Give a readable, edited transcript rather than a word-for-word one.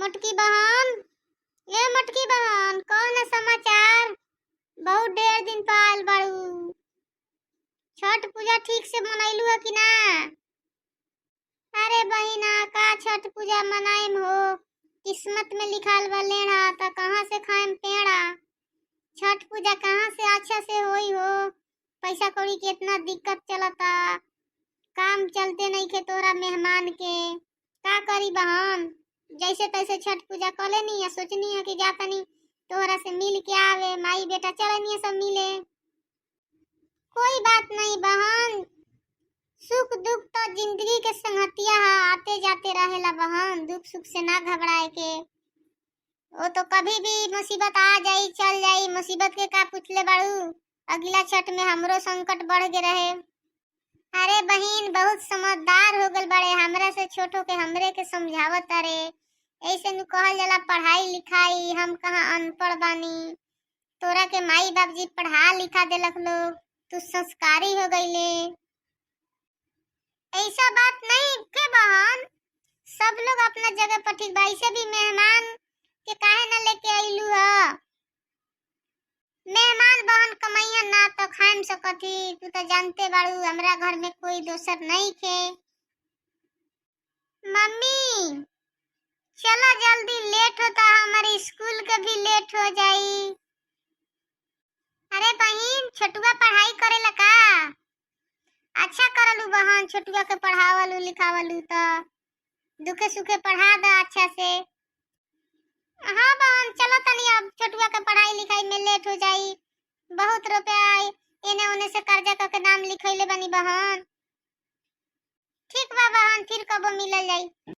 मोटकी बहन, ए मोटकी बहन, कौन समाचार? बहुत ढेर दिन पर आयल बाड़ू। छठ पूजा ठीक से मनैलू है कि ना? अरे बहिना, का छठ पूजा मनाइम हो? किस्मत में लिखाल बा लेढ़ा, त कहाँ से खाएम पेड़ा? छठ पूजा कहाँ से अच्छा से होई हो? पैसा कौड़ी के इतना दिक्कत चलता, काम चलते नहीं खे तोरा मेहमान के। का करी बहन, जैसे तैसे छठ पूजा कर लेनी है। सोचनी है कि जा तनी तोहरा से मिल के आवे, माई बेटा चलनी है सब मिले। कोई बात नहीं बहन, सुख दुख तो जिंदगी के संगतिया है, आते जाते रहेला बहन। दुख सुख से ना घबराए के, वो तो कभी भी मुसीबत आ जाई, चल जाई। मुसीबत के का पूछले बाड़ू? अगला छठ में हमरो संकट बढ़ गए रहे। अरे बहिन, बहुत समझदार हो गल बड़े, हमरा से छोटो के हमरे के समझावत। अरे ऐसे नु कहल जाला पढ़ाई लिखाई। हम कहाँ अनपढ़ बानी? तोरा के माई बाप जी पढ़ा लिखा देलक लोग, तू संस्कारी हो गईले। ऐसा बात नहीं के बहन, सब लोग अपना जगह पर ठीक बा। ऐसे भी मेहमान के काहे ना लेके आइलू ह? मेहमान बहन कमैया ना तो खाएम सकती। तू तो जानते बाड़ू, हमरा घर में कोई दोसर नहीं खे। मम्मी, चलो जल्दी, लेट होता, हमारे स्कूल के भी लेट हो जाई। अरे बहिन, छोटुआ पढ़ाई करेला का? अच्छा करलू बहन, छोटुआ के पढ़ावलू लिखावलू तो दुखे सुखे पढ़ा दा अच्छा से। हाँ बहन, चलो तनी अब, छोटुआ के पढ़ाई लिखाई में लेट हो जाई। बहुत रुपया एने ओने से कर्जा करके नाम लिखैले बानी बहन। ठीक बा बहन, फिर कबो मिलल जाई।